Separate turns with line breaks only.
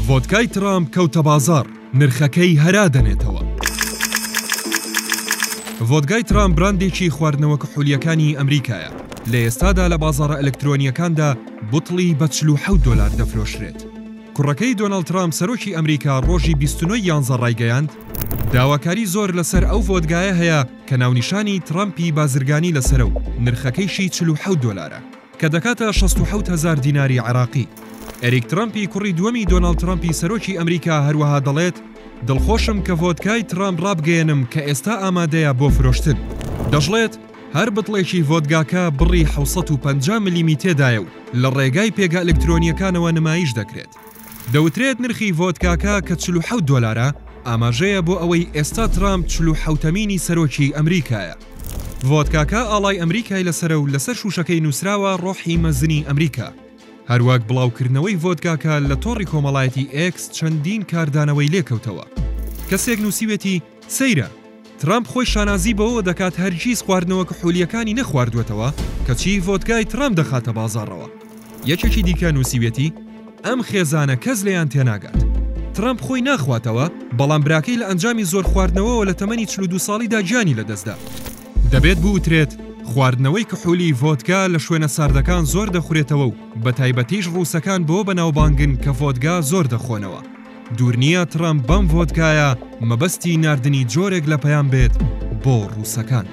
ڤۆدکای ترامپ کەوتە بازاڕ، نرخەکەی هەرا دەنێتەوە. ڤۆدگای ترامپ براندێکی خواردنەوە کحولییەکانی ئەمریکایە، لە ئێستادا لە بازاڕە ئەلکترۆنییەکاندا بوتڵی بە 47 دۆلار دەفرۆشرێت. کوڕەکەی دۆناڵد ترامپ سەرۆکی ئەمریکا ڕۆژی 29 ی یانزە ڕایگەیاند، داواکاری زۆر لەسەر ئەو ڤۆدگایە هەیە کە ناونیشانی ترەمپی بازرگانی لەسەرە و نرخەکەیشی 47 دۆلارە. کە دەکاتە 67 هەزار دیناری عێراقی. ئێریک ترەمپی کوڕی دووەمی دۆناڵد ترەمپی سەرۆکی ئەمریکا هەروەها دەڵێت، دڵخۆشم کە ڤۆدکای ترەمپ ڕابگەیەنم کە ئێستا ئامادەیە بۆ فرۆشتن. دەشڵێت، هەر بتڵێکی ڤۆدگاکە بڕی 750 ملیمی تێدایە و لە ڕێگای پێگە ئەلکترۆنییەکانەوە نمایش دەکرێت. دەوترێت نرخی ڤۆدکاکە کە 47 دۆلارە، ئاماژەیە بۆ ئەوەی ئێستا ترامپ چل و حەوتەمینی سەرۆکی ئەمریکایە. ڤۆدکاکە ئاڵای ئەمریکای لەسەرە و لەسەر شووشەکەی نووسراوە ڕۆحی مەزنی ئەمریکا. هەروەک بڵاوکردنەوەی ڤۆدکاکە لە تۆڕی کۆمەڵایەتی ئێکس چەندین کاردانەوەی لێکەوتەوە. کەسێک نووسیوێتی، سەیرە! ترەمپ خۆی شانازی بەوەوە دەکات هەرگیز خواردنەوە کحولییەکانی نەخواردووەتەوە، کەچی ڤۆدکای ترەمپ دەخاتە بازاڕەوە. یەکێکی دیکە نووسیویەتی، ئەم خێزانە کەس لێیان تێناگات. ترەمپ خۆی ناخواتەوە، بەڵام براکەی لە ئەنجامی زۆر خواردنەوەوە لە تەمەنی 42 ساڵیدا گیانی لەدەستدا. دەبێت بوترێت، خواردنەوەی کحولی ڤۆدکا لە شوێنە ساردەکان زۆر دەخورێتەوە و بەتایبەتیش ڕووسەکان بەوە بەناوبانگن کە ڤۆدگا زۆر دەخۆنەوە. دوور نییە ترەمپ بەم ڤۆدکایە مەبەستی ناردنی جۆرێک لە پەیام بێت بۆ ڕووسەکان.